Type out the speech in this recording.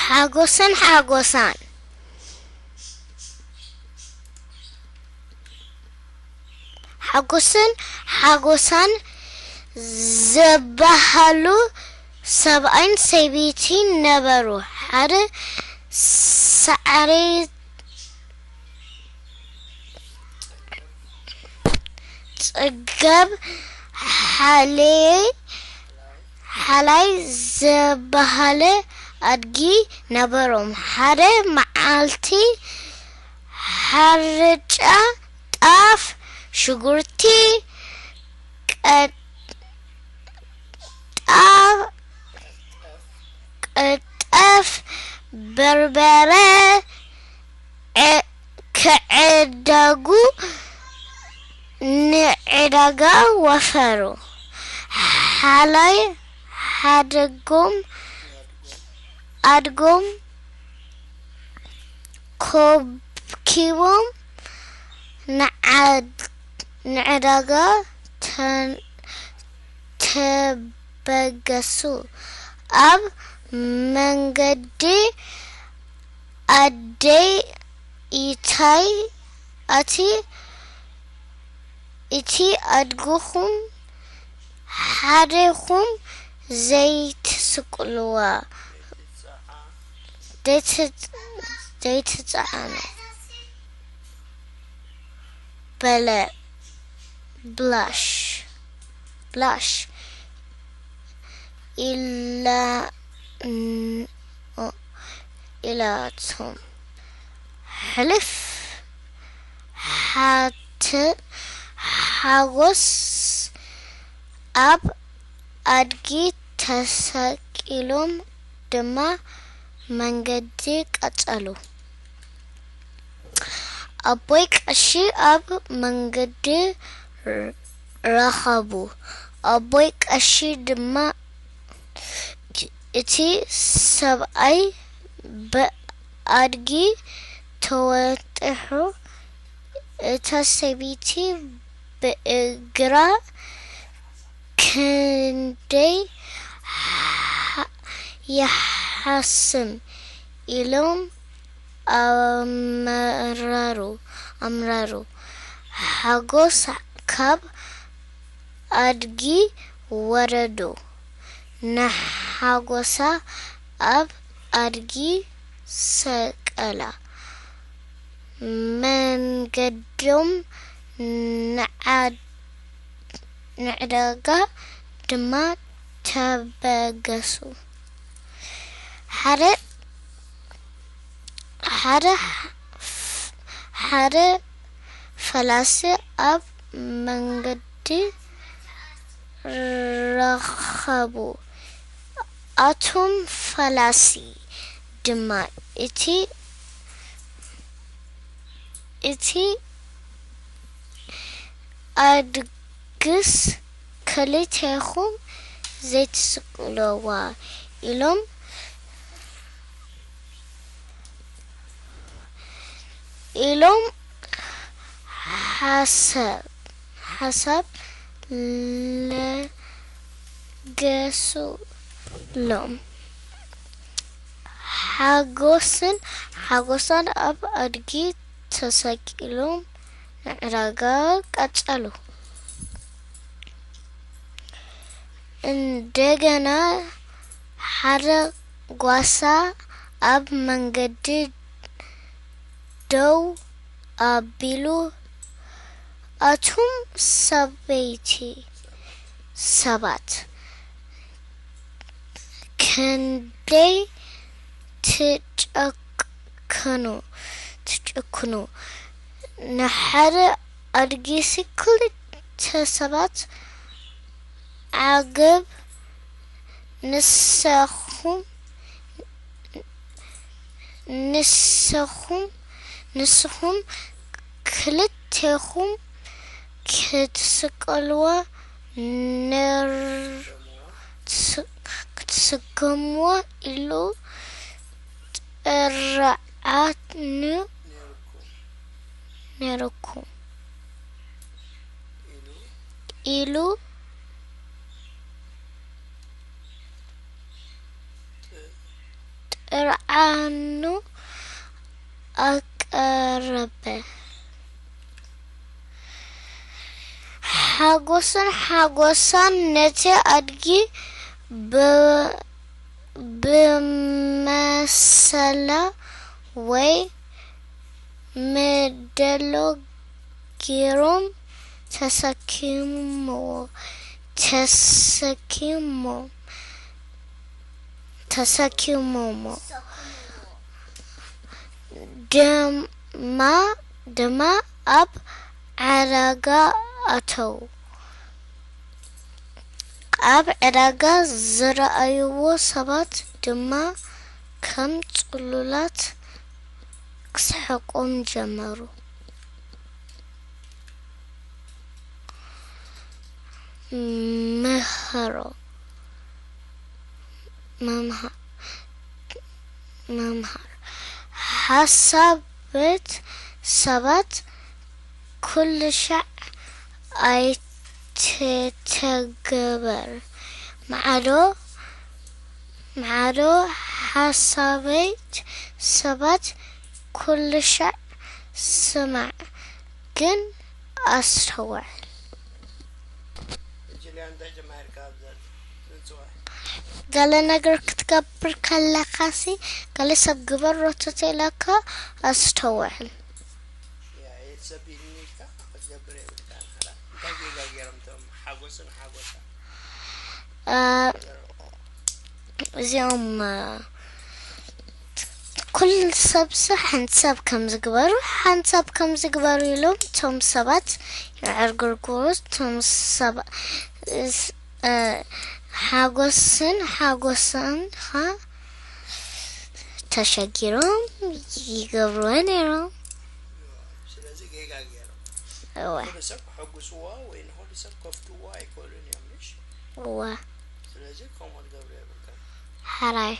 ሓጎስን ሓጎሳን ሓጎስን ሓጎሳን ዝበሃሉ ሰብኣይን ሰበይቲ ነበሩ። ሓደ ሳዕሪ ጽገብ ሓለይ ሓላይ ዝበሃለ ኣድጊ ነበሮም። ሓደ መዓልቲ ሓርጫ፣ ጣፍ፣ ሽጉርቲ፣ ቀ- ጣፍ፣ ቀጠፍ፣ በርበረ፣ ዕ- ክዕደጉ ንዕዳጋ ወፈሩ። ሓላይ ሓደጎም ኣድጎም ኮብኪቦም ንዓድ- ንዕዳጋ ተን- ተበገሱ። ኣብ መንገዲ ኣደይ ኢታይ ኣቲ እቲ ኣድግኹም ሓደኹም ዘይትስቅልዋ ዘይትጽዓኑ በለ ብላሽ ብላሽ ኢላ ኢላቶም ሕልፍ ሓት ሓጎስ ኣብ ኣድጊ ተሰቂሎም ድማ መንገዲ ቀጸሉ። ኣቦይ ቀሺ ኣብ መንገዲ ረኸቡ። ኣቦይ ቀሺ ድማ እቲ ሰብኣይ ብኣድጊ ተወጢሑ፣ እታ ሰበይቲ ብእግራ ክንደይ ይሓስም ኢሎም ኣምረሩ ኣምረሩ። ሓጎስ ካብ ኣድጊ ወረዱ። ንሓጎሳ ኣብ ኣድጊ ሰቀላ። መንገዶም ንዓድ ንዕዳጋ ድማ ተበገሱ። ሓደ ሓደ ሓደ ፈላሲ ኣብ መንገዲ ረኸቡ። ኣቱም ፈላሲ ድማ እቲ እቲ ኣድግስ ክልቴኹም ዘይትስቅልዋ ኢሎም ኢሎም ሓሳብ ሓሳብ ለገሱሎም። ሓጎስን ሓጎሳን ኣብ ኣድጊ ተሰቂሎም ንዕዳጋ ቀጸሉ። እንደገና ሓደ ጓሳ ኣብ መንገዲ ደው ኣቢሉ፣ ኣቱም ሰበይቲ ሰባት፣ ክንደይ ትጨክኑ ትጨክኑ። ንሓደ ኣድጊሲ ክልተ ሰባት ዓገብ። ንስኹም ንስኹም ንስኹም ክልቴኹም ክትስቀልዋ ነር ክትስከምዋ ኢሉ ጥርዓት ነይርኩም ኢሉ ርዓኑ ኣቀረበ። ሓጎስን ሓጎሳን ነቲ ኣድጊ ብ-፣ ብመሰላ ወይ መደሎ ጌሮም ተሰኪምዎ፣ ተሰኪሞም፣ ተሰኪሞሞ። ደማ፣ ደማ ኣብ ዕዳጋ ኣተዉ። ኣብ ዕዳጋ ዝረኣይዎ ሰባት ድማ ከም ጽሉላት ክስሕቆም ጀመሩ። ምህሮ፣ መምሃ-፣ መምሃር፣ ሓሳበት ሰባት ኩሉ ሻዕ ኣይተተግበር። ማዕዶ፣ ማዕዶ ሓሳበት ሰባት ኩሉ ሻዕ ስማዕ፣ ግን ኣስተውዕል። ሕጂ ሊያ እንታይ ጀማሂርካ ኣብዛ ንጽዋዕ? ገለ ነገር ክትገብር ከለኻሲ፣ ገለ ሰብ ግበሮ ተተኢላካ ኣስተውዕል። ያ፣ የት ሰብ ኢልኒ ኢልካ ክትገብር የብልካን። ሓራ እንታይ ጌጋ ገይሮም እቶም ሓጎስን ሓጎሳ? እ፣ እዚኦም፣ እ፣ ኩሉ ሰብሲ ሓንሳብ ከም ዝግበሩ፣ ሓንሳብ ከም ዝግበሩ ኢሎም እቶም ሰባት ይዕርግርግሩ። እቶም ሰባ-፣ እ፣ ሓጎስን ሓጎሳን ኸ ተሸጊሮም ይገብርዎ ነይሮም። ስለዚ ጌጋ ገይሮም። እወ። ኩሉ ሰብ ከሐጉስዋ ወይ ንኹሉ ሰብ ከፍትዋ ኣይክእሉን እዮም፣ ምሽ? እወ። ስለዚ ከምኡ ትገብሩ የብልካን። ሕራይ።